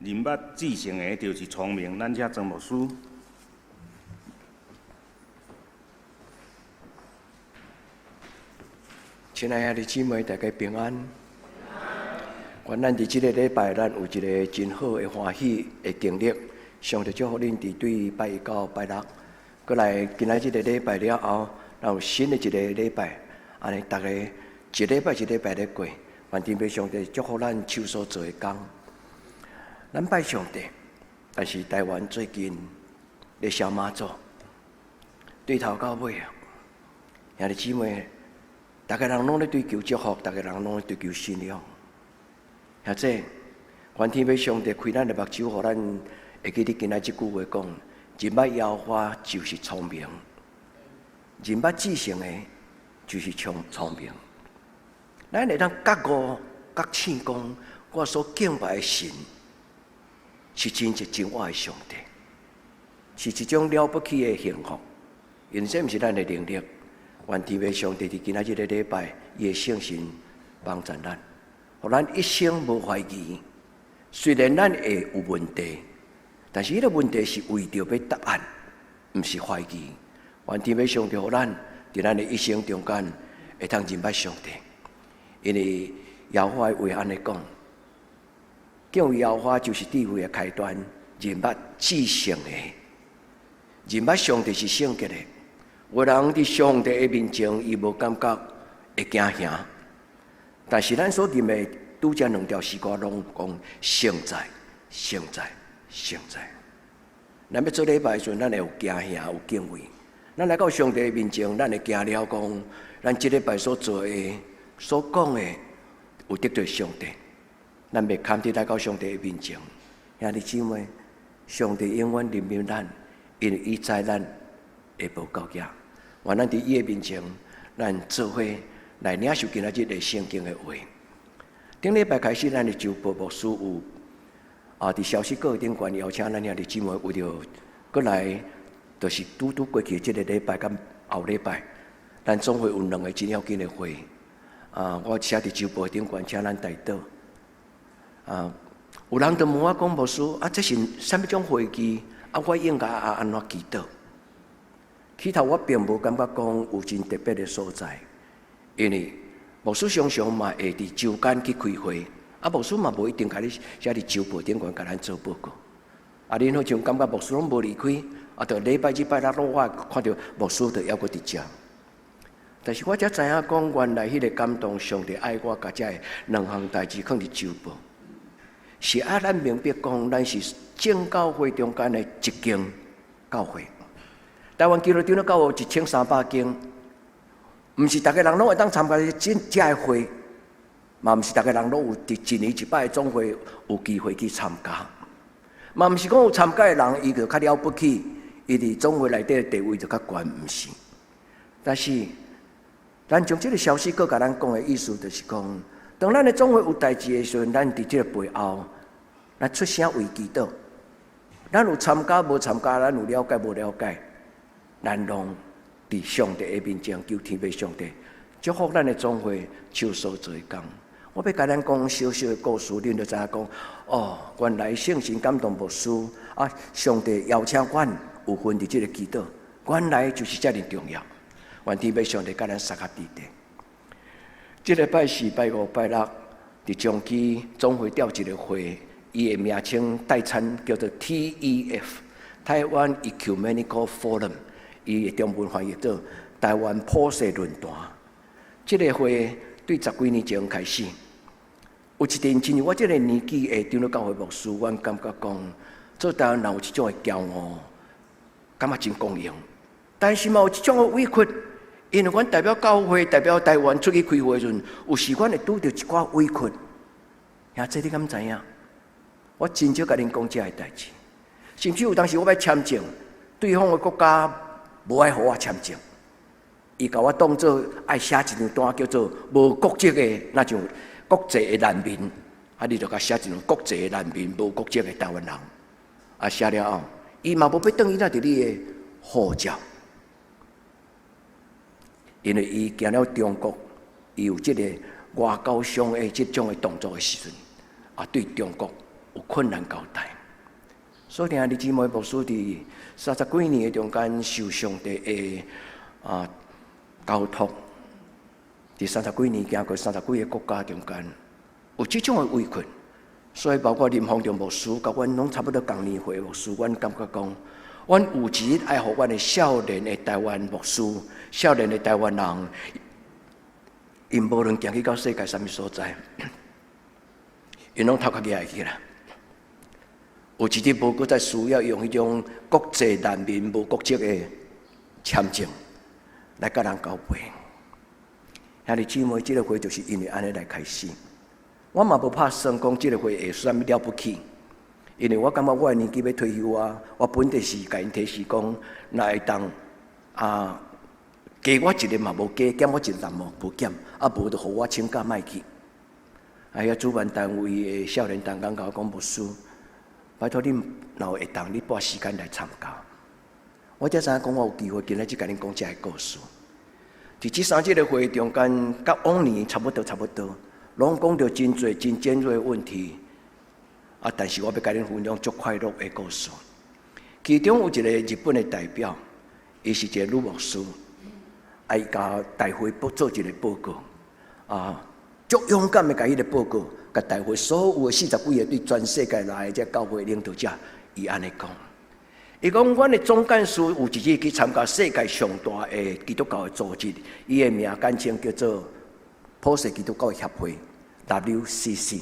認捌至聖的，就是聰明。咱請莊牧師。親愛的兄弟姊妹，大家平安。願咱佇這个禮拜，咱有一个真好的歡喜的經歷。上帝祝福恁佇對拜一到拜六，閣來今仔這个禮拜了後，咱有新的一个禮拜，按呢，逐家一禮拜一禮拜咧過。願天父上帝祝福咱手所做的工。咱拜上帝，但是台灣最近咧燒媽祖，對頭到尾啊，兄弟姊妹，逐家人攏咧追求祝福，逐家人攏咧追求信仰。兄弟，願天父上帝開咱的目睭，予咱會記得今仔這句話講：認捌耶和華就是聰明，認捌至聖的，就是聰聰明。咱會當覺悟、覺醒講，我所敬拜的神是真正真活的上帝，是一種了不起的幸福。因為這毋是咱的能力，願天父上帝佇今仔這个禮拜，伊的聖神幫助咱，予咱一生無懷疑。雖然咱會有問題，但是彼個問題是為著欲答案，毋是懷疑。願天父上帝予咱佇咱的一生中間會當認捌上帝，因為耶和華的話按呢講，敬畏耶和華就是智慧的開端，認捌至聖的，認捌上帝是聖潔的。有人佇上帝的面前，伊無感覺會驚嚇，但是咱所吟的拄才兩條詩歌攏講聖哉、聖哉、聖哉。咱欲做禮拜的時陣，咱會有驚嚇、有敬畏。咱來到上帝的面前，咱會驚了講，咱這禮拜所做的、所講的，有得罪上帝。咱袂堪得來到上帝的面前。兄弟姊妹，上帝永遠憐憫咱，因為伊知咱會無夠額。願咱佇伊的面前，咱做伙來領受今仔日的聖經的話。頂禮拜開始，咱的周報牧師有啊，佇消息閣頂懸邀請咱兄弟姊妹為著閣來，就是拄拄過去這个禮拜佮後禮拜，咱總會有兩个真要緊的會。啊，我寫佇周報頂懸，請咱代禱。啊，有人就問我講，牧師啊，這是啥物種會議？啊，我應該啊按怎祈禱？起頭我並無感覺講有真特別的所在，因為牧師常常嘛會佇週間去開會，啊，牧師嘛無一定共你寫佇週報頂懸共咱做報告。啊，恁好像感覺牧師攏無離開，啊，著禮拜日拜六攏我看著牧師著猶閣佇遮。但是我才知影講，原來彼个感動，上帝愛我，共這个兩項代誌囥佇週報，是愛咱明白講，咱是眾教會中間的一間教會。台灣基督長老教會有1300間，毋是逐个人攏會當參加這這个會，嘛毋是逐个人攏有佇一年一擺的總會有機會去參加，嘛毋是講有參加的人伊就較了不起，伊佇總會內底的地位就較懸，毋是。但是，咱將這个消息閣共咱講的意思，就是講，當咱的總會有代誌的時陣，咱佇這个背後，咱出聲為祈禱。咱有參加無參加，咱有了解無了解，咱攏佇上帝的面前求天父上帝祝福咱的總會手所做的工。我欲共咱講小小的故事，恁就知影講，哦，原來聖神感動牧師啊，上帝邀請阮有份佇這个祈禱，原來就是遮爾重要。願天父上帝共咱相佮佇底。這个拜四、拜五、拜六，佇中基總會召一个會，伊的名稱代稱叫做 TEF，台灣 Ecumenical Forum，伊的中文翻譯做台灣普世論壇。這个會對十幾年前開始，有一陣親像我這个年紀的長老教會牧師，阮感覺講做台灣人有這種的驕傲，感覺真光榮，但是嘛有這種的委屈。因為阮代表教會、代表台灣出去開會的時陣，有時阮會拄著一寡委屈。兄弟，你敢知影？我真少共恁講這个代誌，甚至有當時我欲簽證，對方的國家無愛予我簽證，伊共我當做愛寫一張單，叫做無國籍的，若像國際的難民，啊，你就共寫一張國際的難民，無國籍的台灣人，啊，寫了後，伊嘛無欲轉去拿著你的護照。因為伊驚了中國，伊有這个外交上的這種的動作的時陣，啊，對中國有困難交代。所以兄弟姊妹，牧師佇三十幾年的中間受上帝的交託，佇三十幾年行過三十幾个國家中間，有這種的圍困。所以包括林鳳忠牧師，佮阮攏差不多仝年歲牧師，阮感覺講，阮有一日愛予阮的少年的台灣牧師、少年的台灣人，𪜶無論行去到世界啥物所在，𪜶攏頭殼舉會起來。有一日無閣再需要用彼種國際難民無國籍的簽證來佮人交配。兄弟姊妹，這个會就是因為按呢來開始。我嘛無拍算講這个會會啥物了不起，因為我感覺我的年紀欲退休啊，我本地是共𪜶提示講，若會當加我一个嘛無加，減我一個嘛無減，無就予我請假莫去。遐主辦單位的少年同工共我講，牧師，拜託恁若有會當，你撥時間來參加。我才知影講我有機會今仔日共恁講這个故事。佇這三日的會中間，佮往年差不多，差不多，攏講著真濟真尖銳的問題。但是我欲共恁分享足快樂的故事。其中有一個日本的代表，伊是一個女牧師，伊共大會報做一個報告，足勇敢的共彼个報告，共大會所有的四十幾个對全世界來的這教會領導者，伊按呢講。伊講，阮的總幹事有一日去參加世界上大的基督教的組織，伊的名簡稱叫做普世基督教協會（WCC）。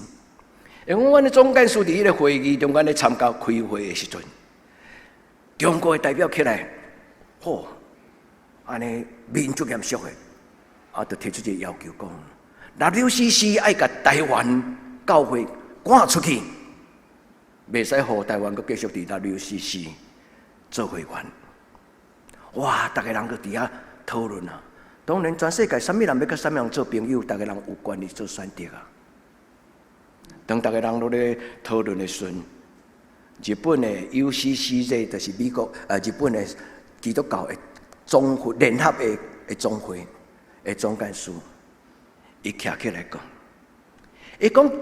伊講，阮的總幹事佇彼个會議中間咧參加開會的時陣，中國的代表起來，吼，按呢面足嚴肅的，就提出一个要求講，WCC 愛共台灣教會趕出去，袂使予台灣閣繼續佇 WCC 做會員。哇！逐个人閣佇遐討論啊。當然，全世界啥物人欲佮啥物人做朋友，逐个人有權利做選擇啊。當逐个人攏咧討論的時陣，日本的 UCCJ 就是美國日本的基督教的總會聯合的總會的總幹事，伊徛起來講，伊講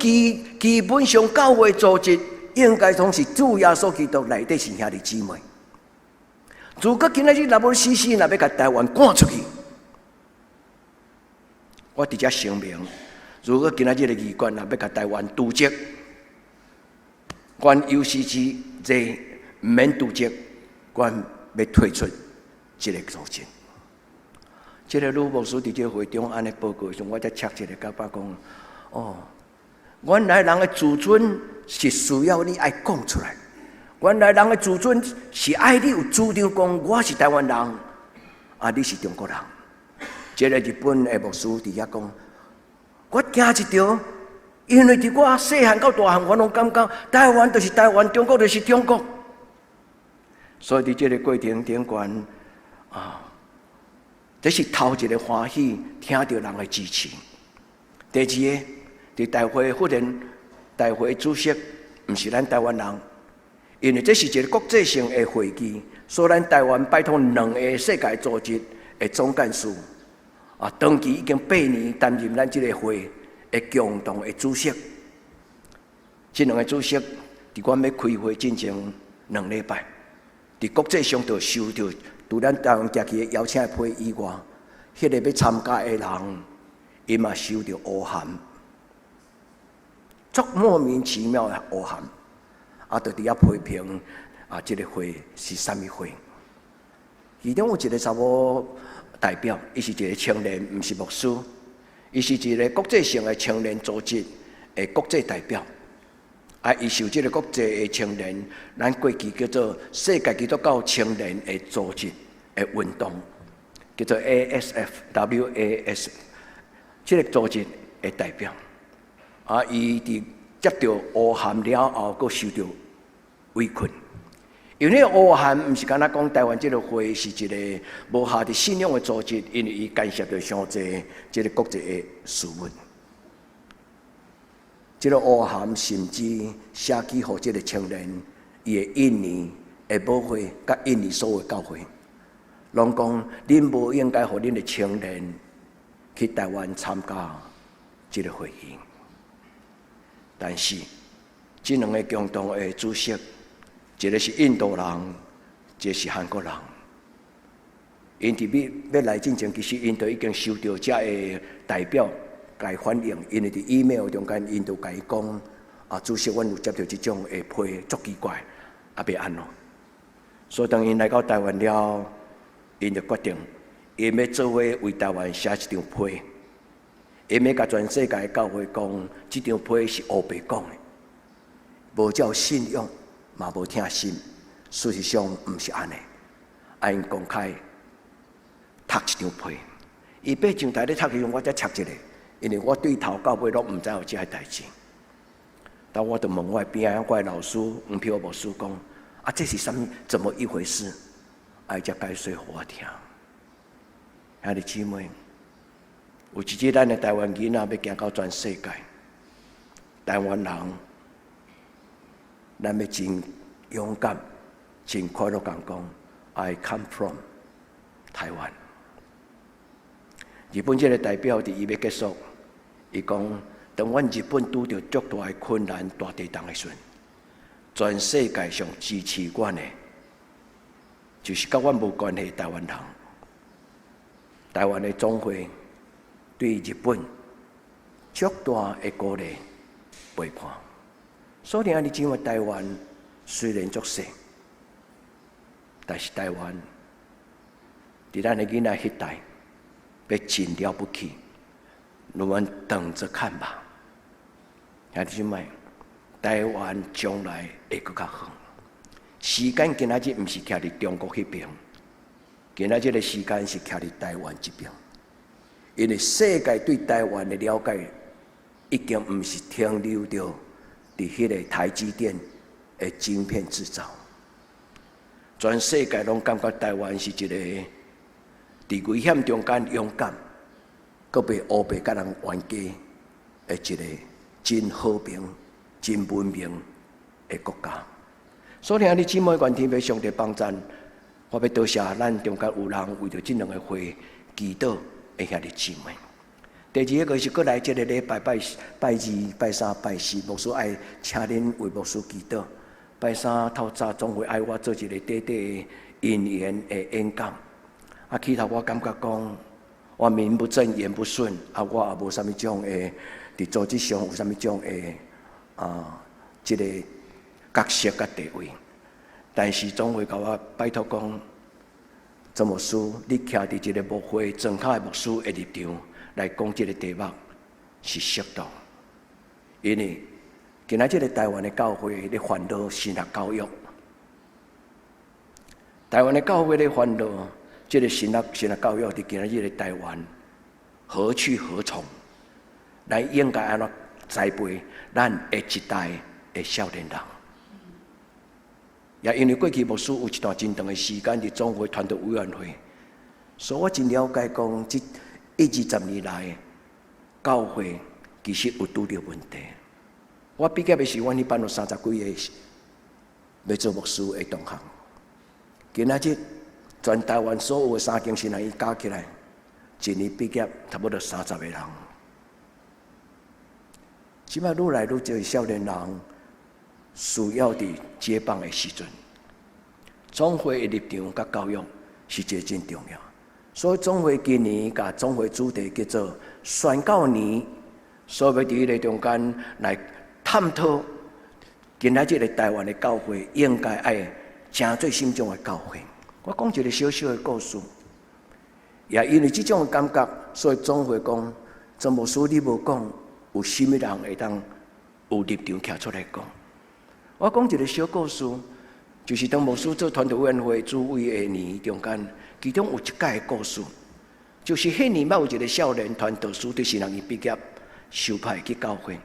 基本上教會組織應該講是主耶穌基督內底是兄弟姊妹。如果今仔日 WCC 若欲共台灣趕出去，我佇遮聲明：如果今仔日的議員若欲共台灣辭職，阮 UCCJ 毋免辭職，阮欲退出這个組織。這个女牧師佇這个會中按呢報告時，我才插一个感覺講：哦，原來人的自尊是需要你愛講出來。原來人的自尊是愛你有主張講我是台灣人，你是中國人。這个日本的牧師佇遐講，我驚一跳，因為佇我細漢到大漢，我攏感覺台灣就是台灣，中國就是中國。所以佇這个過程頂懸，這是頭一個歡喜，聽著人的支持。第二个，佇大會忽然大會主席毋是咱台灣人。因為這是一个國際性的會議，所以咱台灣拜託兩个世界組織的總幹事，長期已經八年擔任咱這个會的共同的主席。這兩个主席佇阮欲開會進前兩禮拜，佇國際上就收著除咱台灣寄去的邀請的批以外，彼个欲參加的人，伊嘛收著烏函，足莫名其妙的烏函。就佇遐批評這个會是啥物會？其中有一个查某代表，伊是一个青年，毋是牧師，伊是一个國際性的青年組織的國際代表。伊受這个國際的青年，咱過去叫做世界基督教青年的組織的運動，叫做 ASF、WAS，這个組織的代表。伊佇接著烏函了後，閣受著圍困。因為烏函毋是干焦講台灣這个會是一个無合佇信仰的組織，因為伊干涉著傷濟這个國際的事務。這个烏函甚至寫去予這个青年，伊的印尼的母會佮印尼所有教會，攏講恁無應該予恁的青年去台灣參加這个會議。但是，這兩个共同的主席，一个是印度人，一个是韓國人。𪜶佇欲來進前，其實𪜶都已經收著遮的代表共反映，因為佇 email 中間，𪜶都共伊講：啊，主席，阮有接著這種的批，足奇怪，啊，欲按怎？所以當𪜶來到台灣了，𪜶就決定，𪜶欲做伙為台灣寫一張批，𪜶欲共全世界教會講，這張批是烏白講的，無照信仰，嘛無聽信，事實上毋是按呢，啊，𪜶公開讀這張批，伊爬上台咧讀時陣，我才插一下，因為我對頭到尾攏毋知有這个代誌。但我就問我邊仔我的老師黃飄牧師講：啊，這是啥物？怎麼一回事？啊，伊才解說予我聽。兄弟姊妹，有一日咱的台灣囡仔欲行到全世界，台灣人，咱欲真勇敢、真快樂共講：I come from 台灣。日本這个代表佇伊欲結束，伊講：當阮日本拄著足大的困難、大地動的時陣，全世界上支持阮的，就是佮阮無關係的台灣人。台灣的總會對日本足大的鼓勵陪伴。所以，你認為台灣雖然足細，但是台灣佇咱的囡仔彼代，欲真了不起，我們等著看吧。兄弟姊妹，台灣將來會閣較好。時間今仔日毋是徛佇中國彼邊，今仔日的時間是徛佇台灣這邊。因為世界對台灣的了解，已經毋是停留著佇彼个台積電的晶片製造，全世界攏感覺台灣是一個佇危險中間勇敢，閣袂烏白共人冤家的一個真和平、真文明的國家。所以，兄弟姊妹，願天父上帝幫贊，我欲多謝咱中間有人為著這兩個會祈禱的兄弟姊妹。第二个是閣來這个禮拜拜拜二、拜三、拜四，牧師愛請恁為牧師祈禱。拜三透早總會愛我做一个短短的引言的演講。啊，起頭我感覺講，我名不正言不順，啊，我也無啥物種的，佇組織上有啥物種的啊，這个角色佮地位。但是總會共我拜託講，曾牧師，你徛佇一个牧會莊跤的牧師的立場來講這个題目是適當，因為今仔這个台灣的教會咧煩惱神學教育，台灣的教會咧煩惱這个神學教育佇今仔日的台灣何去何從？咱應該按怎栽培咱的一代的少年人？也因為過去牧師有一段真長的時間佇總會傳道委員會，所以我真了解講，這一二十年來，教會其實有拄著問題。我畢業的時，阮彼班有三十幾个欲做牧師的同學。今仔日全台灣所有的三間神學院加起來，一年畢業差不多三十个人。這擺愈來愈濟少年人需要佇接棒的時陣，總會的立場佮教育是一个真重要。所以總會今年共總會主題叫做宣教年，所以欲佇彼个中間來探討今仔這个台灣的教會應該愛成做啥物種的教會。我講一个小小的故事，也因為這種的感覺，所以總會講，曾牧師你無講，有啥物人會當有立場徛出來講？我講一个小故事，就是當牧師做傳道委員會主委的年中間，其中有一擺的故事，就是彼年捌有一个少年傳道書佇神學院畢業，受派去教會。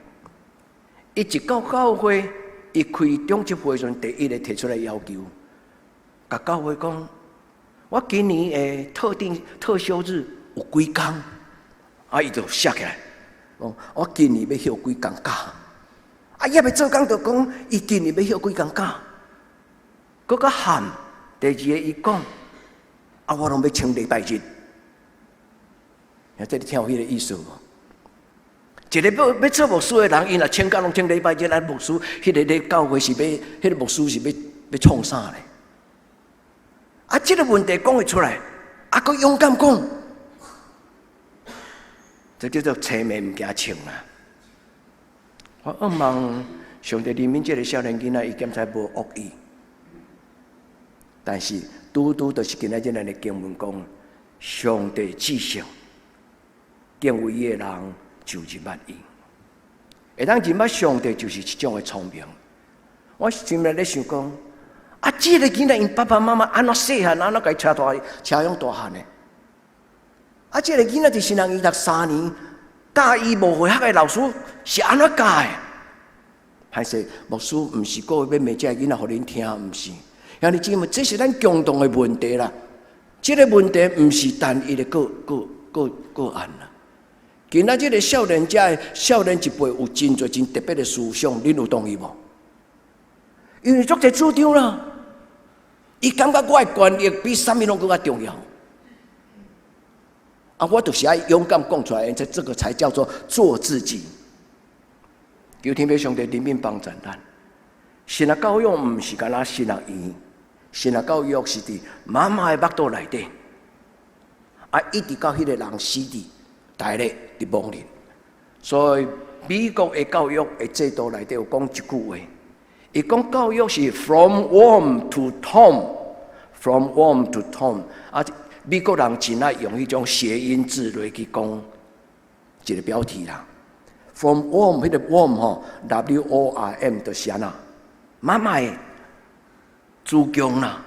伊一到教會，伊開長執會時陣，第一个提出來要求，共教會講：我今年的特定特休日有幾工？啊，伊就寫起來，講我今年欲休幾工假。啊，伊猶未做工就講，伊今年欲休幾工假。閣較喊，第二个伊講，啊，我攏欲請禮拜日。啊，這你聽有彼个意思無？一个欲做牧師的人，伊若請假攏請禮拜日，咱牧師，彼个咧教會是欲，彼个牧師是欲創啥咧？啊，這个問題講會出來，啊，閣勇敢講，這叫做青盲毋驚銃啦。我向望上帝憐憫這个少年囡仔，伊檢查無惡意，但是拄拄就是今仔日咱的經文講，上帝至聖，敬畏伊的人就認捌伊，會當認捌上帝就是一種的聰明。我心內咧想講，啊，這个囡仔𪜶爸爸媽媽按怎細漢，按怎共伊車大車養大漢的？啊，這个囡仔佇神學院讀3年，教伊無會學的老師是按怎教的？歹勢，牧師毋是故意欲罵這个囡仔，予恁聽，毋是。兄弟姊妹，這是咱共同的問題啦。這个問題毋是單一的個案啦。今仔這个少年家的少年一輩有真濟真特別的思想，恁有同意無？因為足濟主張啦，伊感覺我的權益比啥物攏閣較重要。啊，我就是愛勇敢講出來，這個才叫做做自己。求天父上帝憐憫幫助咱。神學教育毋是干焦神學院，神學教育是佇媽媽的腹肚內底，啊，一直到彼个人死佇大咧佇亡靈。所以美國的教育的制度內底有講一句話，伊講教育是 from womb to tomb，from womb to tomb。啊，美國人真愛用彼種諧音字來去講一個標題啦。From womb，彼個 womb 吼，W O R M 就是按怎？媽媽的子宮啦。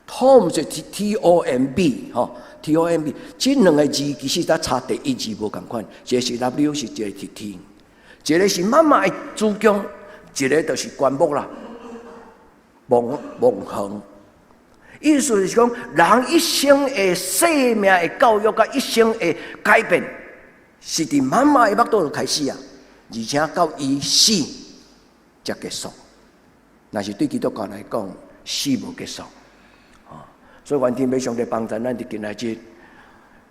Tomb 是 T O M B 吼，T O M B，這兩個字其實才差第一字無仝款，一個是 W 是一個是 T，一個是媽媽的子宮，一個就是棺木啦，墓園。意思是講，人一生的生命的教育，佮一生的改變，是佇媽媽的腹肚就開始啊，而且到伊死才結束。若是對基督教來講，死無結束。所以願天父上帝幫助咱佇今仔日，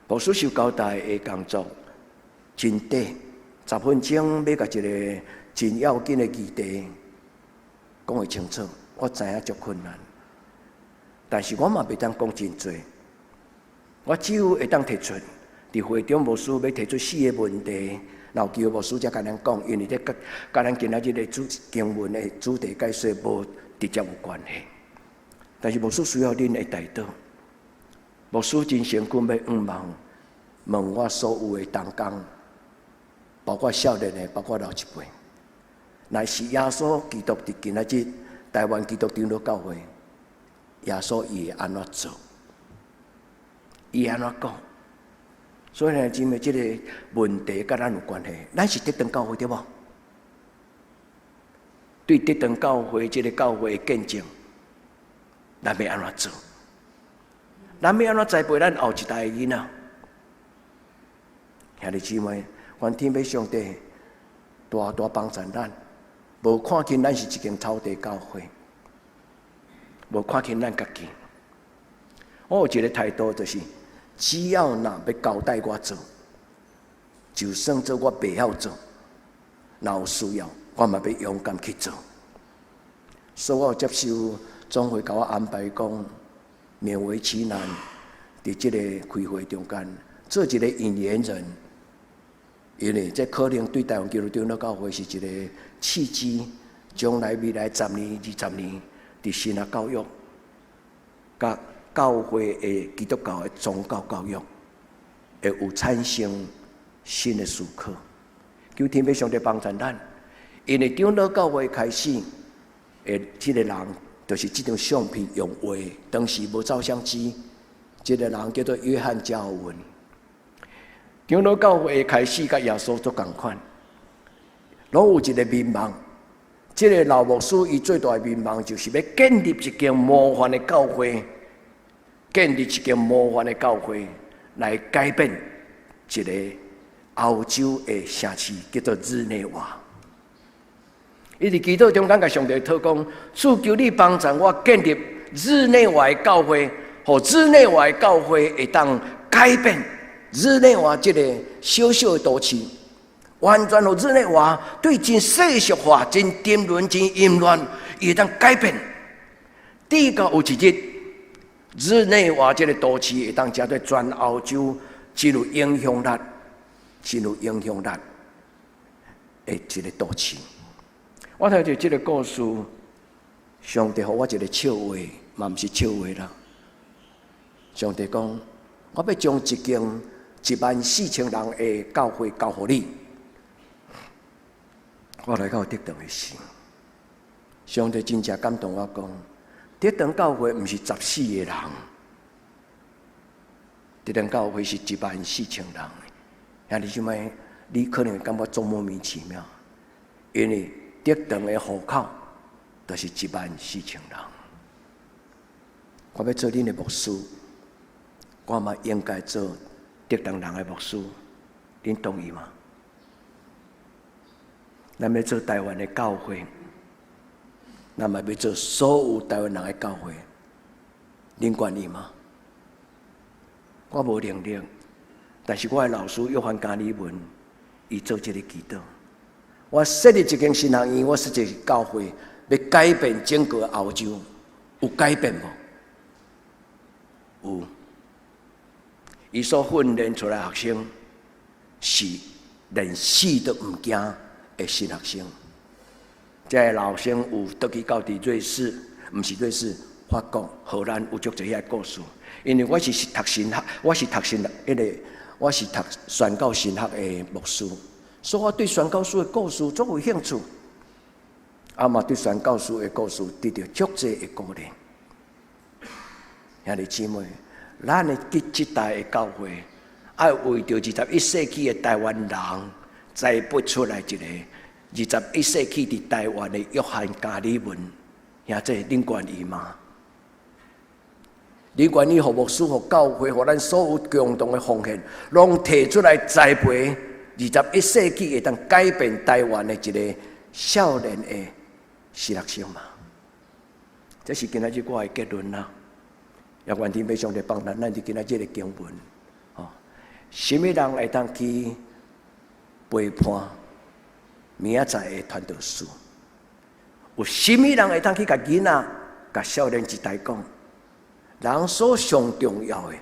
牧師受交代的工作真短，10分鐘欲共一个真要緊的議題講會清楚，我知影足困難，但是我嘛袂當講真濟，我只有會當提出，佇會中牧師欲提出四个問題，然後求牧師才共咱講，因為這佮咱今仔日的主經文的主題解說無直接有關係。但是牧師需要恁的代禱，牧師真誠懇欲向望問我所有的同工，包括少年的，包括老一輩，若是耶穌基督佇今仔日台灣基督長老教會，耶穌伊會按怎做？伊會按怎講？所以呢，姊妹，這個問題佮咱有關係，咱是得長教會對無？對得長教會這個教會的見證，咱欲按怎做？咱欲按怎栽培咱後一代的囡仔？兄弟姊妹，願天父上帝大大幫助咱，無看輕咱是一間草地教會，無看輕咱家己。我有一個態度，就是只要若欲交代我做，就算做我袂曉做，若有需要，我嘛欲勇敢去做。所以我有接受總會共我安排講，勉為其難，佇這個開會中間做一個引言人，因為這可能對台灣基督長老教會是一個契機，將來未來十年、20年，佇神學教育、佮教會的基督教的宗教教育，會有產生新的思考。求天父上帝幫助咱，因為長老教會開始的這個人，就是這張相片用畫，當時無照相機，這個人叫做約翰加爾文。長老教會開始佮耶穌足仝款，攏有一個願望。這個老牧師伊最大的願望就是欲建立一間模範的教會，建立一間模範的教會來改變一個歐洲的城市，叫做日內瓦。伊佇祈禱中間共上帝禱講：主求你幫助我建立日內瓦的教會，予日內瓦的教會會當改變日內瓦這個小小的都市。完全予日內瓦對真世俗化、真沉淪、真淫亂，伊會當改變。直到有一日，日內瓦這个都市會當成做全歐洲真有影響力、真有影響力的一个都市。我聽著這个故事，上帝予我一个笑話，嘛毋是笑話啦。上帝講：我欲將一間14,000人的教會交予你。我來到德堂的時，上帝真正感動我講：德堂教會毋是14個人，德堂教會是14,000人。兄弟姊妹，你可能會感覺足莫名其妙，因為德堂的戶口就是14,000人。我欲做恁的牧師，我嘛應該做德堂人的牧師，恁同意嗎？咱欲做台灣的教會，咱嘛欲做所有台灣人的教會，恁願意嗎？我無能力，但是我的老師約翰加爾文，伊做這个祈禱。我設立一間神學院，我設立教會，欲改變整個歐洲，有改變無？有。伊所訓練出來學生是連死都毋驚的神學生。這个老生有倒去到佇瑞士，毋是瑞士，法國、荷蘭有足濟遐故事。因為我是讀神學，我是讀神彼个，我是讀宣教神學的牧師，所以我對宣教師的故事足有興趣。啊嘛對宣教師的故事得著足濟的鼓勵。兄弟姊妹，咱的這這代的教會，愛為著21世紀的台灣人，栽培出來一個21世紀佇台灣的約翰加爾文，兄弟，恁願意嗎？你願意予牧師、予教會、予咱所有共同的奉獻，攏提出來栽培21世紀會當改變台灣的一個少年的神學生嗎？這是今仔日我的結論啦。也願天父上帝幫咱，咱佇今仔日的經文，吼，啥物人會當去陪伴明仔載的傳道士？有啥物人會當去共囡仔、共少年一代講？人所上重要的，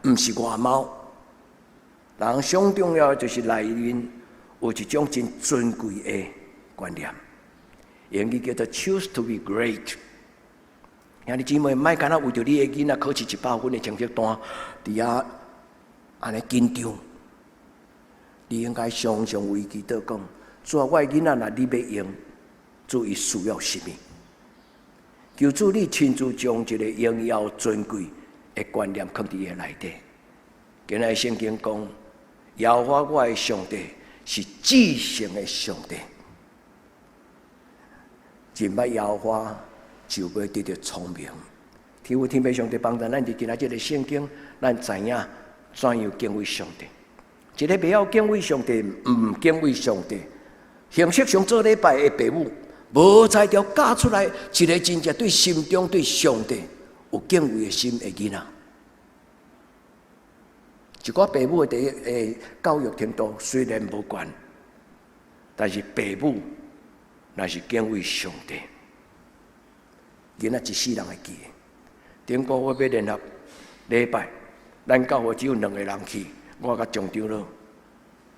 毋是外貌，人上重要的就是內面有一種真尊貴的觀念，英語叫做 choose to be great。兄弟姊妹，莫干焦為著你的囡仔考試100分的成績單，佇遐按呢緊張。你應該常常為祈禱講：主啊，我的囡仔若你欲用，主伊需要啥物？求主你親自將這个榮耀尊貴的觀念囥佇伊的內底。今仔聖經講，耶和華我的上帝是至聖的上帝，認捌耶和華就欲得著聰明。天父天父上帝幫助咱佇今仔這个聖經，咱知影怎樣敬畏上帝。一个袂曉敬畏上帝，毋敬畏上帝，形式上做禮拜的爸母，無才調教出來一个真正對心中對上帝有敬畏的心的囡仔。一寡爸母的第一的教育程度雖然無懸，但是爸母若是敬畏上帝，囡仔一世人會記得。頂個月欲聯合禮拜，咱教會只有兩个人去，我佮張長老，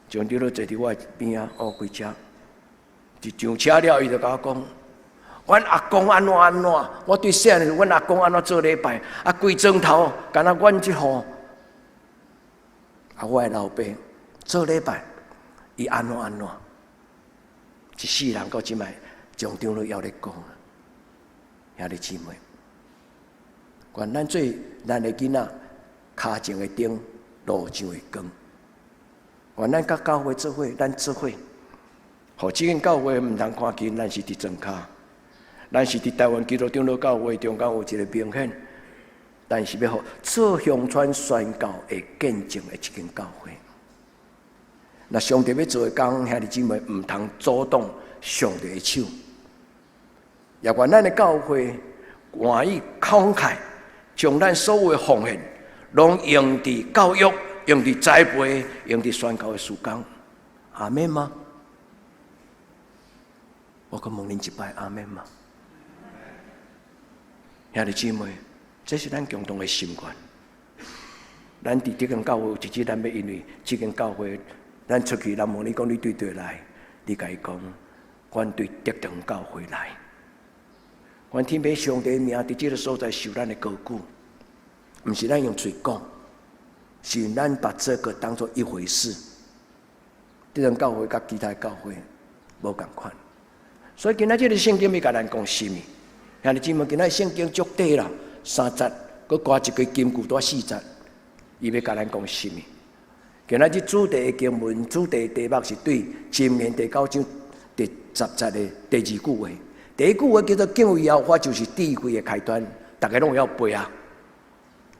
張長老坐佇我邊仔，哦，開車。一上車了，伊就共我講：阮阿公按怎按怎，我對細漢時，阮阿公按怎做禮拜，啊，規庄頭，敢若阮這戶，啊，我的老爸做禮拜，伊按怎按怎，一世人到這擺，張長老猶咧講，兄弟姊妹，願咱做咱的囡仔，跤前的燈，路上的光。願咱佮教會做伙，咱做伙。予這間教會毋通看輕，咱是佇莊跤，咱是佇台灣基督長老教會中間有一个明顯，但是欲予做鄉村宣教的見證的一間教會。若上帝欲做的工，兄弟姊妹毋通阻擋上帝的手。也願咱的教會願意慷慨，將咱所有的奉獻，攏用佇教育、用佇栽培、用佇宣教的事工。阿們嗎？我閣問恁一擺，阿們嗎？兄弟姊妹，這是咱共同的心願。咱佇這間教會有一日，咱欲因為這間教會，咱出去，人問你講你對佗來，你共伊講，阮對德堂教會來。願天父上帝名佇這个所在受咱的高舉，毋是咱用喙講，是咱把這個當做一回事。這間教會佮其他教會無仝款，所以今仔這个聖經欲共咱講啥物？兄弟姊妹，今仔聖經足短啦，三節，閣加一个金句，拄四節，伊欲共咱講啥物？今仔日主題的經文，主題的題目是對箴言第九章第十節的第二句話。第一句話叫做敬畏耶和華就是智慧的開端，逐家攏會曉背啊。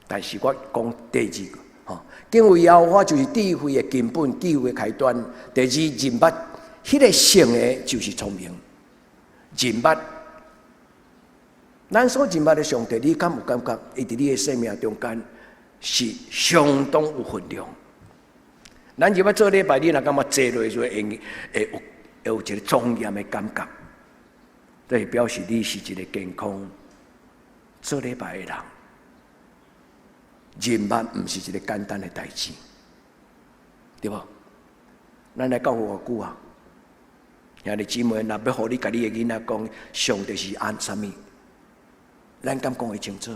但是我講第二句，吼，敬畏耶和華就是智慧的根本，智慧的開端。第二，認捌，彼个聖的就是聰明，認捌。咱所認捌的上帝，你敢有感覺？伊佇你的生命中間是相當有分量。咱入來做禮拜，你若感覺坐落就會會有會有一個莊嚴的感覺，這是表示你是一個健康做禮拜的人。認捌毋是一個簡單的代誌，對無？咱來教會偌久啊？兄弟姊妹，若欲予你共你的囡仔講，上帝是按啥物？咱敢講會清楚？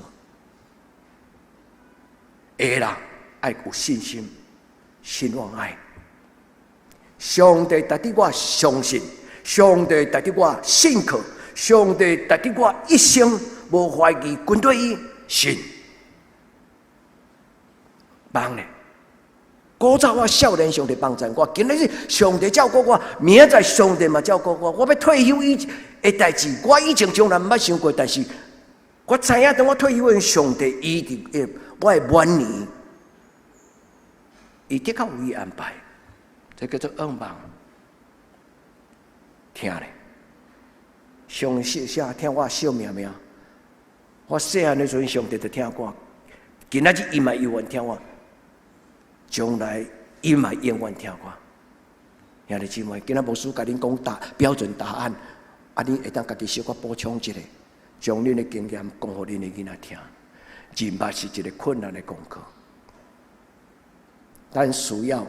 會啦，愛有信心，信望愛。上帝值得我相信，上帝值得我信靠，上帝值得我一生無懷疑跟隨伊信。望咧，古早我少年上帝幫贊我，今日上帝照顧我，明仔載上帝嘛照顧我。我欲退休以的代誌，我以前從來毋捌想過，但是我知影當我退休的時，上帝伊佇我的晚年，伊的確有伊安排，這叫做仰望。聽咧，上帝疼我小命命，我細漢的時陣，上帝就疼我，今仔日伊嘛猶原疼我。將來伊嘛永遠疼我。兄弟姊妹，今仔牧師共恁講答標準答案，啊，恁會當家己小可補充一下，將恁的經驗講予恁的囡仔聽。認捌是一個困難的功課，咱需要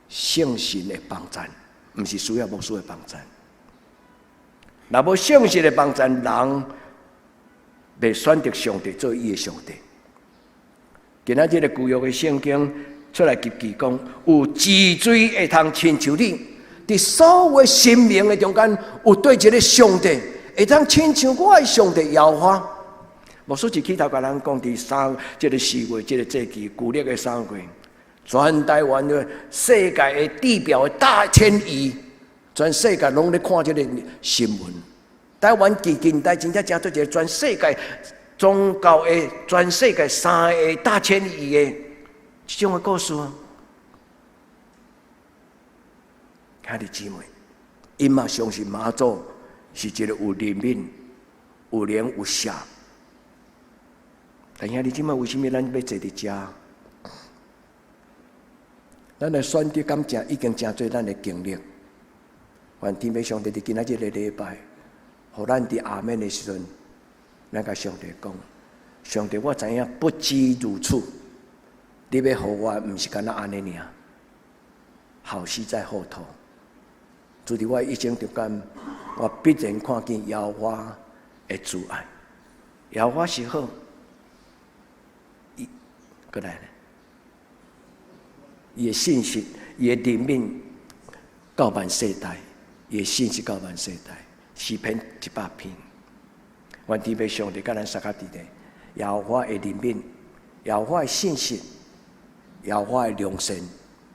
聖神的幫贊，毋是需要牧師的幫贊。若無聖神的幫贊，人袂選擇上帝做伊的上帝。今仔這个舊約的聖經出埃及記講，有真濟會通親像你，佇所有神明的中間，有佗一个上帝會當親像我的上帝耶和華。牧師一起頭共咱講，佇三這个四月，這个節期，舊曆的三月，全台灣的世界的地表的大遷移，全世界攏咧看這个新聞。台灣近近代真正成做一個全世界宗教的全世界三个大遷移的這種的故事啊。兄弟姊妹，𪜶嘛相信媽祖是一個有憐憫、有靈有赦。但兄弟姊妹，為啥物咱欲坐佇遮？咱的選擇敢誠已經成做咱的經歷。願天父上帝佇今仔這个禮拜，予咱佇阿們的時陣，咱共上帝講：上帝，我知影不止如此，你欲予我，毋是干焦按呢爾，好戲在後頭。就佇我一生中間，我必然看見耶和華的慈愛。耶和華是好，伊閣來咧，伊的信實，伊的憐憫到萬世代，伊的信實到萬世代。詩篇一百篇，願天父上帝佮咱相佮佇咧，耶和華的憐憫，耶和華的信實，耶和華的良善，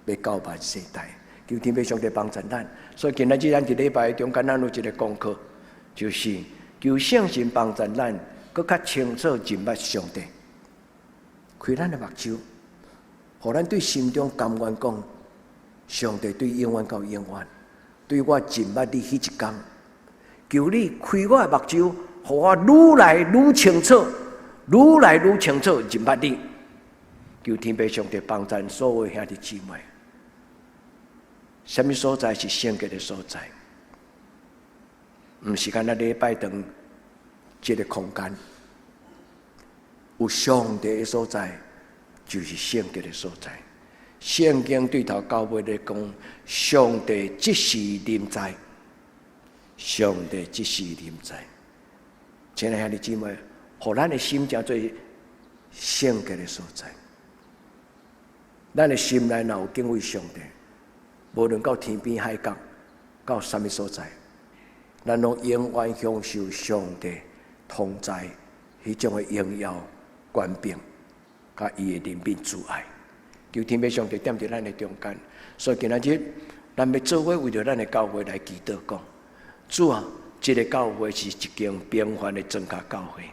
欲到萬世代。求天父上帝幫助咱。所以今仔日咱佇禮拜中間，咱有一个功課，就是求聖神幫助咱，閣較清楚認捌上帝。開咱的目睭，予咱對心中甘願講，上帝對永遠到永遠，對我認捌你彼一工，求你開我的目睭，予我愈來愈清楚，愈來愈清楚認捌你。求天父上帝幫助所有兄弟姊妹。啥物所在是聖潔的所在？毋是干焦禮拜堂這个空間，有上帝的所在，就是聖潔的所在。聖經對頭到尾咧講，上帝即時臨在，上帝即時臨在。親愛兄弟姊妹，予咱的心成做聖潔的所在。咱的心內若有敬畏上帝，無論到天邊海角，到啥物所在，咱攏永遠享受上帝同在彼種的榮耀、權柄，佮伊的憐憫慈愛。求天父上帝踮佇咱的中間，所以今仔日咱欲做伙為著咱的教會來祈禱，講主啊，這个教會是一間平凡的莊腳教會，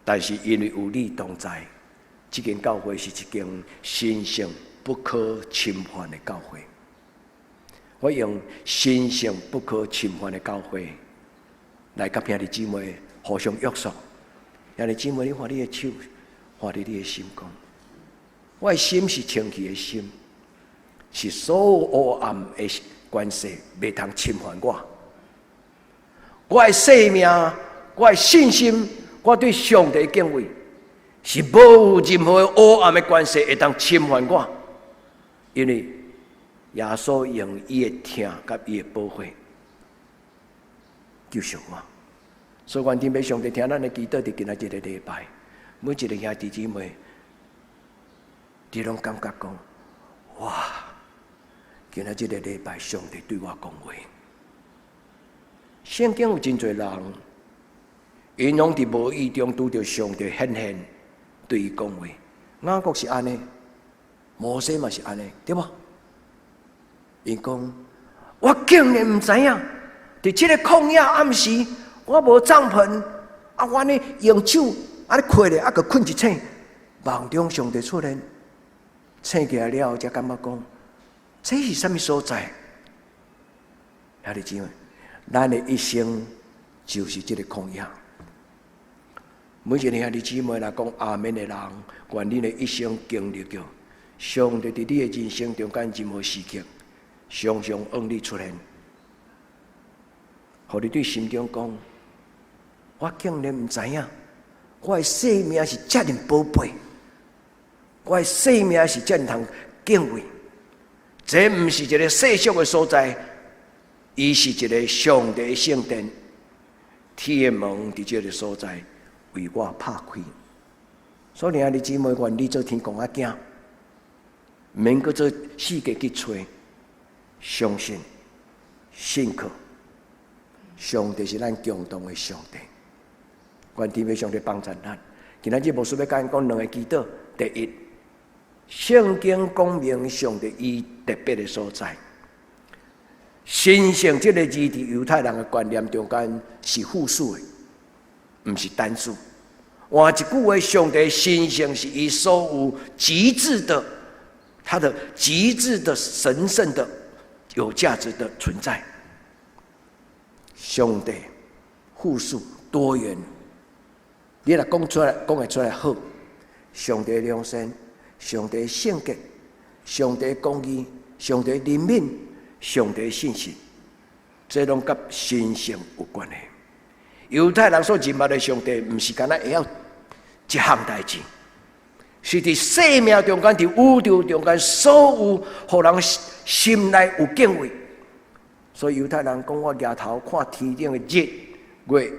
但是因為有你同在，這間教會是一間神聖不可侵犯的教會。我用神聖不可侵犯的教會來佮兄弟姊妹互相約束。兄弟姊妹，你看你的手，看你的心，講我的心是清氣的心，是所有黑暗的關係袂通侵犯我。我的生命，我的信心，我對上帝的敬畏，是無任何黑暗的關係會當侵犯我，因為耶穌用伊的疼佮伊的寶血救贖我。所以，願天父上帝聽咱的祈禱，佇今仔這个禮拜，每一个兄弟姊妹，你攏感覺講，哇！今仔這个禮拜，上帝對我講話。聖經有真濟人，𪜶攏佇無意中拄著上帝顯現對伊講話。雅各是按呢，摩西嘛是按呢，對無？𪜶講，我竟然毋知影，佇這个曠野暗時，我無帳篷，啊，我按呢用手按呢轎咧，啊，閣睏一醒，夢中上帝出現，醒起來了後，才感覺講，這是啥物所在？兄弟姊妹，咱的一生就是這个曠野。每一个兄弟姊妹來講阿們的人，願恁的一生經歷著上帝佇你的人生中間任何時刻，常常向你出現，予你對心中講：我竟然毋知影，我的生命是遮爾寶貝，我的生命是遮爾通敬畏。這毋是一个世俗的所在，伊是一个上帝的聖殿，天的門佇這个所在為我拍開。所以兄弟姊妹，願你做天公仔囝，毋免閣做四界去揣，相信、信靠，上帝是咱共同的上帝。願天父上帝幫助咱。今仔日牧師欲共講兩个祈禱，第一，聖經講明上帝伊特別的所在。神聖這个字佇猶太人的觀念中間是複數的，毋是單數。換一句話，上帝神聖是伊所有極致的，他的極致的神聖的有價值的存在。上帝複數多元，你若講出來，講會出來好。上帝良善，上帝聖潔，上帝公義，上帝憐憫，上帝信實，這攏佮神聖有關係。猶太人所認捌的上帝，毋是干焦會曉一項代誌，是佇生命中間、佇宇宙中間，所有予人心內有敬畏。所以猶太人講，我舉頭看天頂的日月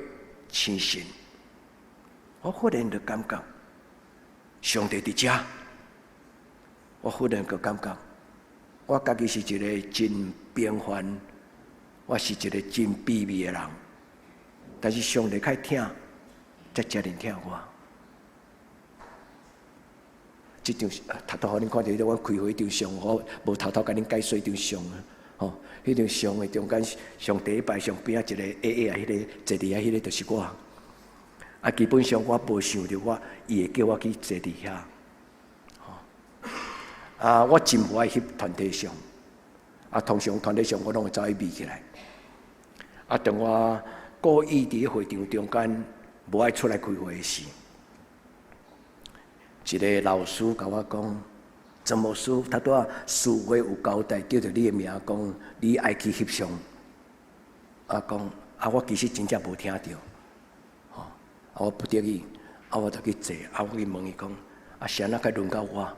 星辰，我忽然就感覺上帝佇遮，我忽然就感覺我家己是一个真平凡，我是一个真卑微的人。但是上帝較疼，才遮爾疼我。這張頭拄予恁看著彼个阮開會張相，我無偷偷共恁解說張相啊。吼，彼張相的中間上第一排上邊仔一個矮矮仔彼个坐佇遐，彼个就是我。啊，基本上我無想著我伊會叫我去坐佇遐。吼，啊，我真無愛翕團體相。啊，通常團體相我攏會走去避起來。啊，當我故意佇會場中間無愛出來開會時，一个老師共我講：曾牧師，頭拄仔司會有交代叫著你的名，講你愛去翕相。啊，講啊，我其實真正無聽著，吼，啊，我不得已，啊，我就去坐，啊，我去問伊講，啊，是按怎該輪到我？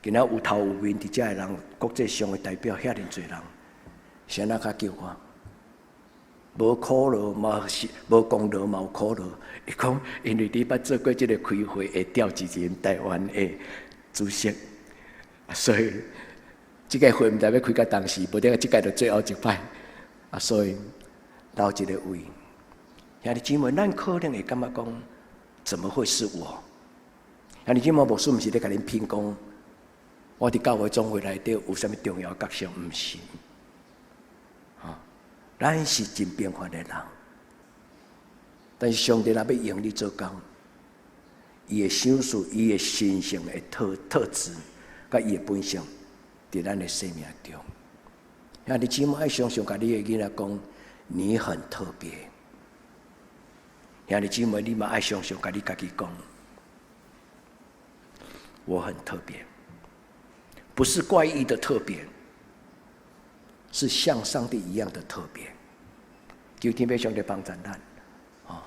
今仔有頭有面佇遮的人，國際上的代表遐爾濟人，是按怎較叫我？無苦勞嘛是無功勞嘛有苦勞。伊講，因為你捌做過這個開會的召集人，台灣的主席，所以這個會毋知欲開到當時，無得這屆就最後一擺，啊，所以留一個位。兄弟姊妹，咱可能會感覺講，怎麼會是我？兄弟姊妹，牧師毋是咧共恁評講，我佇教會總會內底有啥物重要角色？毋是，吼，咱是真平凡的人，但是上帝若欲用你做工，伊會賞賜伊的神聖的特質，佮伊的本性，佇咱的生命中。兄弟姊妹愛常常共你的囡仔講，你很特別。兄弟姊妹，你嘛愛常常共你家己講，我很特別，不是怪異的特別，是像上帝一樣的特別。求天父上帝幫助咱，哦，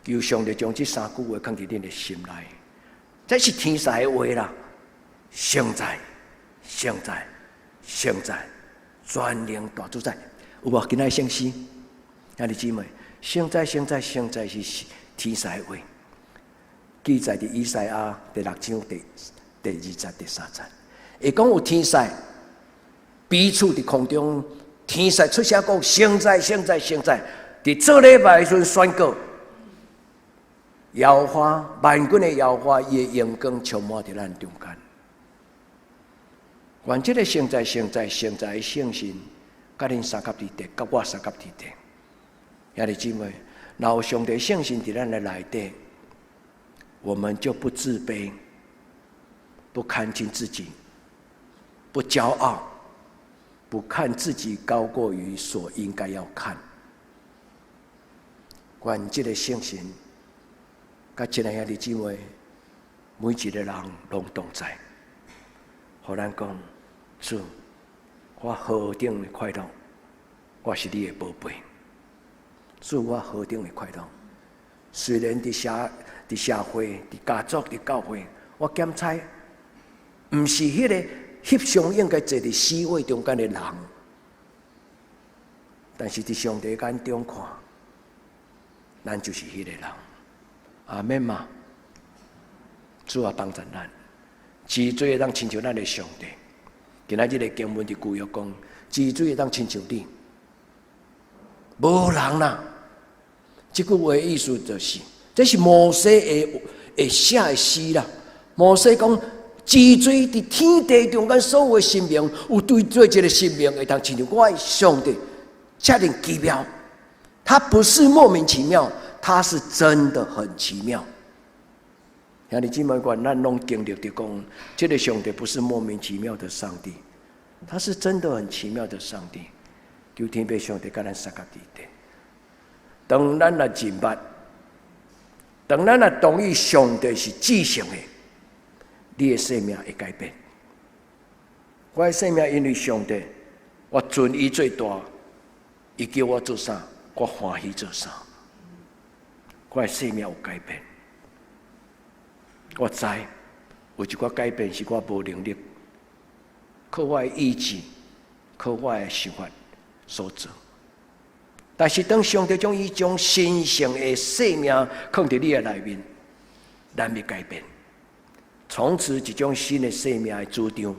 求上帝將這三句話囥佇恁的心內，這是天使的話啦，聖哉，聖哉，聖哉，全能大主宰，有無？今仔聖詩，兄弟姊妹，聖哉，聖哉，聖哉是天使的話，記載佇以賽亞第六章第二節、第三節，會講有天使彼此佇空中，天使出聲講：聖哉，聖哉，聖哉！佇做禮拜的時陣宣告，耶和華萬軍的耶和華，伊的榮光充滿佇咱中間。願這個聖哉、聖哉、聖哉的聖神，佮恁相佮佇底，佮我相佮佇底。兄弟姊妹，若有上帝聖神佇咱的內底，我們就不自卑，不看輕自己，不驕傲，不看自己高過於所應該要看。願這個聖神，佮親愛兄弟姊妹，每一個人攏同在，予咱講，主，我何等的快樂，我是你的寶貝。主，我何等的快樂。雖然佇社會、佇家族、佇教會，我檢查，毋是彼個翕相應該坐佇 C 位中間的人，但是佇上帝眼中看，咱就是彼個人。阿們嘛，主啊幫助咱，治罪會當親像咱的上帝。今仔日的經文佇舊約講，治罪會當親像你，無人啦。這句話意思就是，這是摩西會寫的詩啦。摩西講，治罪佇天地中間所有的神明，有對做一個神明會當親像我的上帝，遮爾奇妙。他不是莫名其妙，他是真的很奇妙。兄弟姊妹，願咱攏經歷著講，這個上帝不是莫名其妙的上帝，他是真的很奇妙的上帝。求天父上帝佮咱相佮佇底。當咱若認捌，當咱若同意上帝是至聖的，你的生命會改變。我的生命因為上帝，我尊伊最大，伊叫我做啥，我歡喜做啥。我的生命有改變，我知有一寡改變是我無能力，靠我的意志，靠我的想法所做。但是當上帝將伊將神聖的生命放佇你的內面，咱欲改變，從此一種新的生命的主張，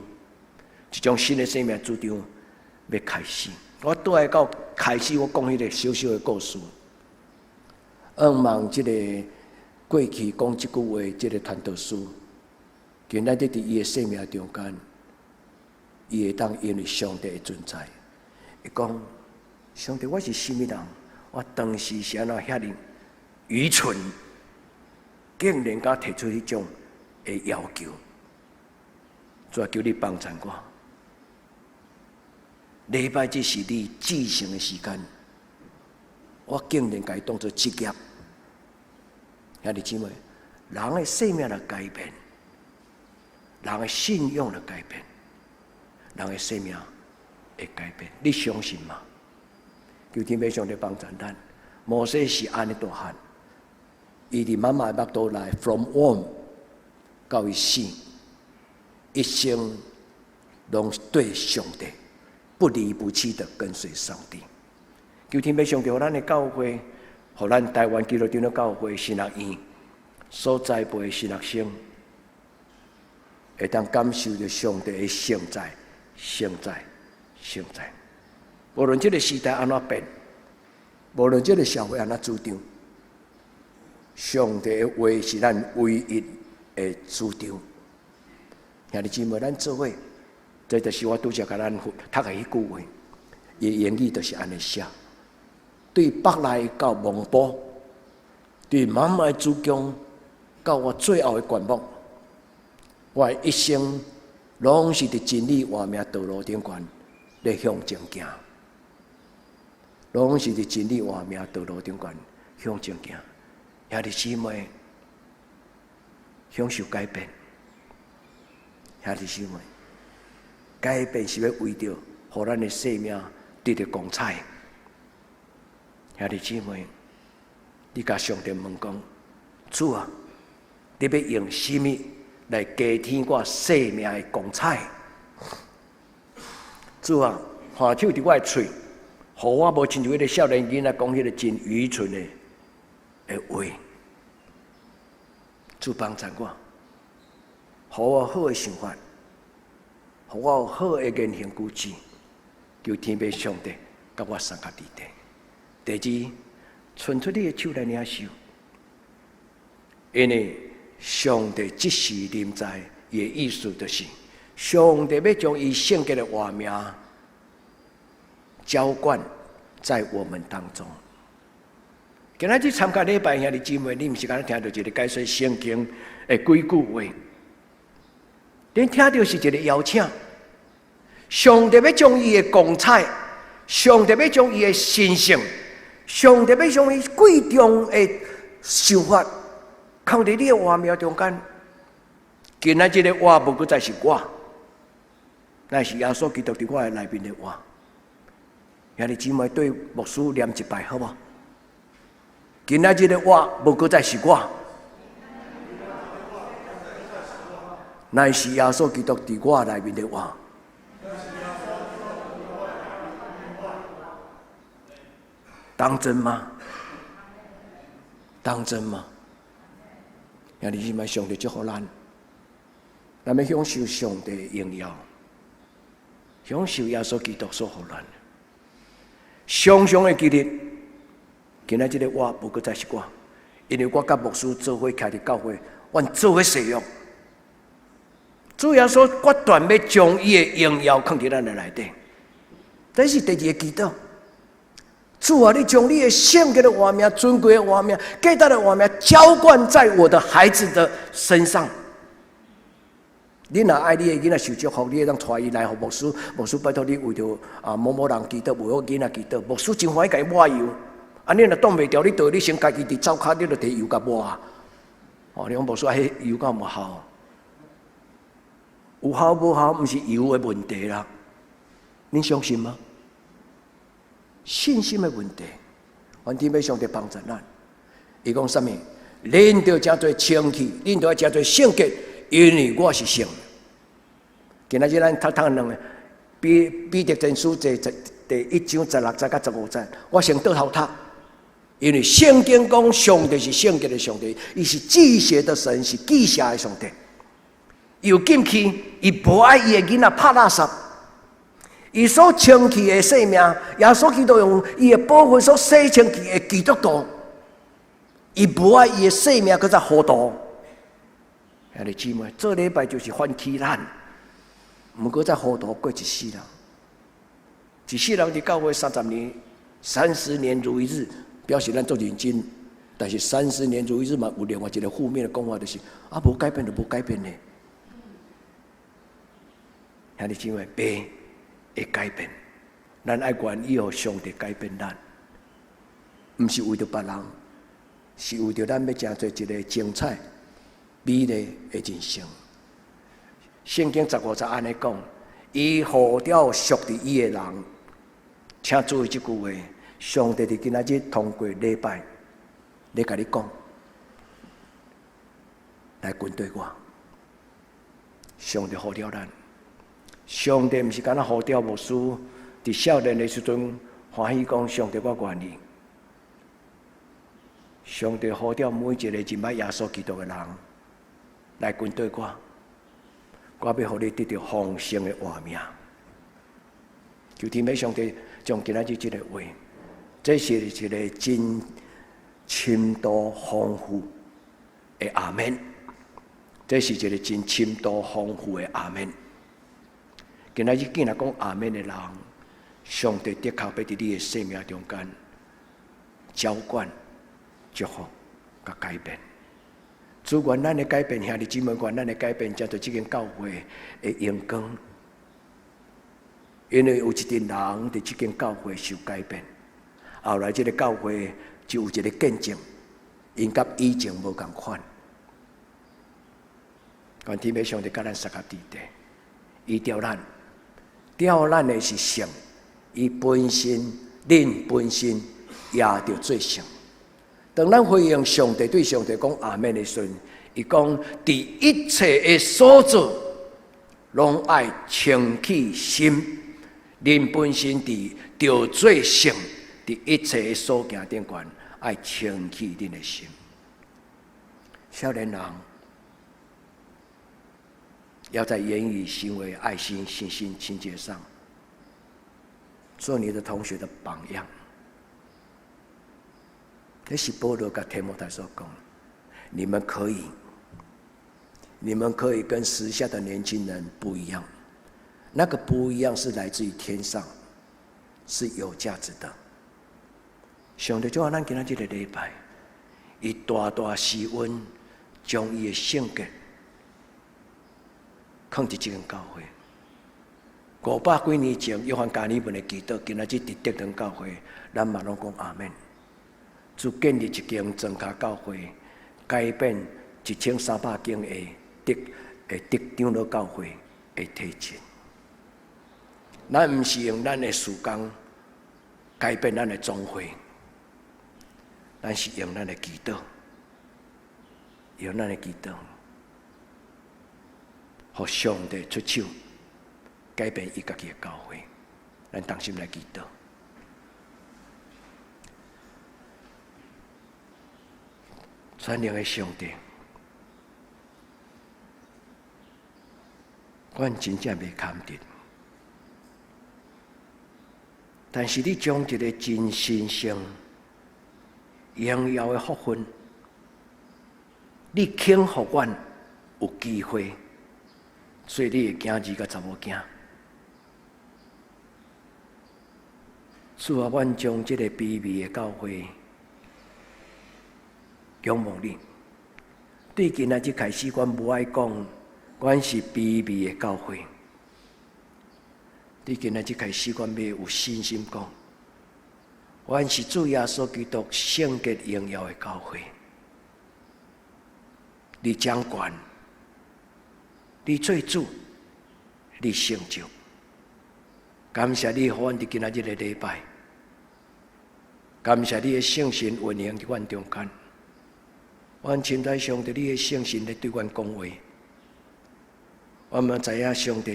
一種新的生命主張欲開始。我倒來到開始，我講彼個小小的故事。向望這個過去講這句話，這個傳道師，今仔日佇伊的生命中間，伊會當因為上帝的存在，伊講：上帝，我是啥物人？我當時是按怎遐爾愚蠢，竟然敢提出彼種的要求。主啊，求你幫助我。禮拜日是你至聖的時間，我竟然共伊當做職業。兄弟姊妹，人的生命若改變，人的信仰若改變，人的生命會改變。你相信嗎？求天父上帝幫助咱。摩西是按呢大漢，伊佇媽媽的腹肚內，from womb 到伊死，一生攏對上帝不離不棄的跟隨上帝。求天父上帝，予咱的教會，予咱台灣基督長老教會神學院所栽培的神學生，會當感受著上帝的聖在、聖在、聖在。無論這个時代按怎變，無論這个社會按怎主張，上帝的話是咱唯一的主張。兄弟姊妹，咱做伙，這就是我拄才共咱讀的彼句話，伊言語就是按呢寫。對腹內到墓埔，對媽媽的子宮到我最後的棺木，我的一生攏是佇真理活命道路頂懸咧向前行，攏是佇真理活命道路頂懸向前行。兄弟姊妹，享受改變，兄弟姊妹，改變是欲為著，予咱的生命得著光彩。兄弟姊妹，你共上帝問講：主啊，你欲用啥物來加添我生命的光彩？主啊，看守佇我的喙，予我無親像彼个少年囡仔講彼个真愚蠢的話。主幫助我，予我好的想法，予我有好的言行舉止，求天父上帝佮我相佮佇底。第二，伸出你的手來領受，因為上帝這時臨在，伊的意思就是，上帝欲將伊聖潔的活命澆灌在我們當中。今仔日參加禮拜兄弟姊妹，你毋是干焦聽著一個解說聖經的幾句話，你聽著是一個邀請，上帝欲將伊的光彩，上帝欲將伊的神聖，上帝欲將伊貴重的想法，囥佇你的活命中間。今仔這个我無閣再是我，乃是耶穌基督佇我的內面的活。兄弟姊妹對牧師念一擺好無？今仔這个我無閣再是我，乃是耶穌基督佇我內面的活。當真嗎？當真嗎？兄弟姊妹，上帝祝福咱，咱欲享受上帝的榮耀，享受耶穌基督所予咱。常常會記得，今仔這个我無閣再是我，因為我佮牧師做伙徛佇教會，阮做伙誓約。主耶穌決斷欲將伊的榮耀囥佇咱的內底，這是第二個祈禱。主啊，你將你的聖潔的活命、尊貴的活命、價值的活命澆灌在我的孩子的身上。你若愛你的囡仔受祝福，你會當帶伊來予牧師，牧師拜託你為著啊某某人祈禱，為我囡仔祈禱。牧師真歡喜共伊抹油。啊，你若擋袂牢，你倒你先家己佇灶跤，你就提油共抹。哦，你講牧師啊，彼油敢有效？有效無效，毋是油的問題啦。你相信嗎？信心的問題，願天父上帝幫助咱。伊講啥物？恁著成做清氣，恁著愛成做聖潔，因為我是聖。今仔日咱讀讀兩个彼彼得前書第第一章十六節佮十五節，我先倒頭讀，因為聖經講上帝是聖潔的上帝，伊是忌邪的神，是忌邪的上帝。伊有禁忌，伊無愛伊的囡仔拍垃圾。伊所清氣的生命，耶穌基督用伊的寶血所洗清氣的基督徒，伊無愛伊的生命閣再糊塗。兄弟姊妹，做禮拜就是反起咱，毋過再糊塗過一世人。一世人佇教會三十年、三十年如一日，表示咱足認真。但是三十年如一日嘛，有另外一个負面的講法，就是啊，無改變就無改變呢。兄弟姊妹，袂會改變，咱愛願意予上帝改變咱，毋是為著別人，是為著咱欲成做一个精彩、美麗的人生。聖經十五節按呢講，伊呼召屬佇伊的人，請注意這句話：上帝佇今仔日通過禮拜，咧共你講，來跟綴我。上帝呼召咱，上帝毋是干焦呼召牧師，佇少年的時陣歡喜講上帝我願意。上帝呼召每一個認捌耶穌基督的人來跟綴我，我欲予你得著豐盛的活命。求天父上帝將今仔日這个話，這是一个真深度豐富的阿們。這是一个真深度豐富的阿們。今仔日既然講阿們的人，上帝的確欲佇你的生命中間澆灌、祝福、佮改變。主願咱的改變，兄弟姊妹願咱的改變，成做這間教會的榮光。因為有一陣人佇這間教會受改變，後來這个教會就有一个見證，𪜶佮以前無仝款。願天父上帝佮咱相佮佇底，伊召咱，召咱的是聖，伊本身，恁本身也著做聖。當咱回應上帝對上帝講阿們的時陣，伊講佇一切的所做，攏愛清氣心，恁本身佇著做聖，佇一切的所行頂懸，愛清氣恁的心。少年人要在言語、行為、愛心、信心、清潔上，做你的同學的榜樣。這是保羅佮提摩太所講，你們可以，你們可以跟時下的年輕人不一樣，那個不一樣是來自於天上，是有價值的。上帝祝福咱今仔這个禮拜，伊大大施恩，將伊的聖潔囥佇這間教會。500幾年前，約翰加爾文的祈禱，今仔日佇德堂教會，咱嘛攏講阿們。主建立一間莊跤教會，改變1300間的德長老教會的體質。咱毋是用咱的事工改變咱的總會，咱是用咱的祈禱，用咱的祈禱，予上帝出手改變伊家己的教會。咱同心來祈禱。全能的上帝，阮真正袂堪得，但是你將一个真神聖、榮耀的福分，你肯予阮有機會做你的囝兒佮查某囝。主啊，阮將這个卑微的教會仰望你。對今仔日開始，阮無愛講，阮是卑微的教會。對今仔日開始，阮欲有信心講，阮是主耶穌基督聖潔榮耀的教會。你掌權，你做主，你成就。感謝你，予阮佇今仔日的禮拜。感謝你的聖神運行佇阮中間。阮深知上帝你的聖神咧對阮講話。阮嘛知影上帝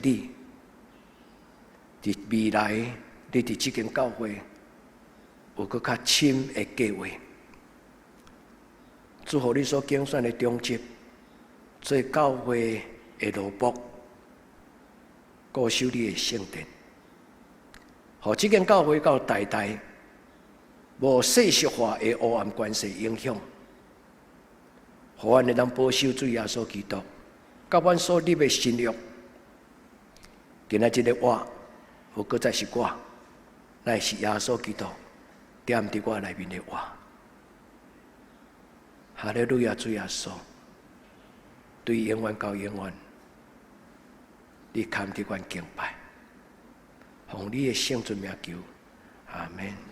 你佇未來，你佇這間教會有閣較深的計劃。祝福你所揀選的長執，做教會的奴僕，固守你的聖殿，予這間教會到代代無世俗化的黑暗權勢影響，予阮會當保守主耶穌基督，佮阮所立的新約。今仔這个我，無閣再是我，乃是耶穌基督踮佇我內面的活。哈利路亞，主耶穌，對永遠到永遠，你堪得阮敬拜，奉你的聖尊名求，阿們。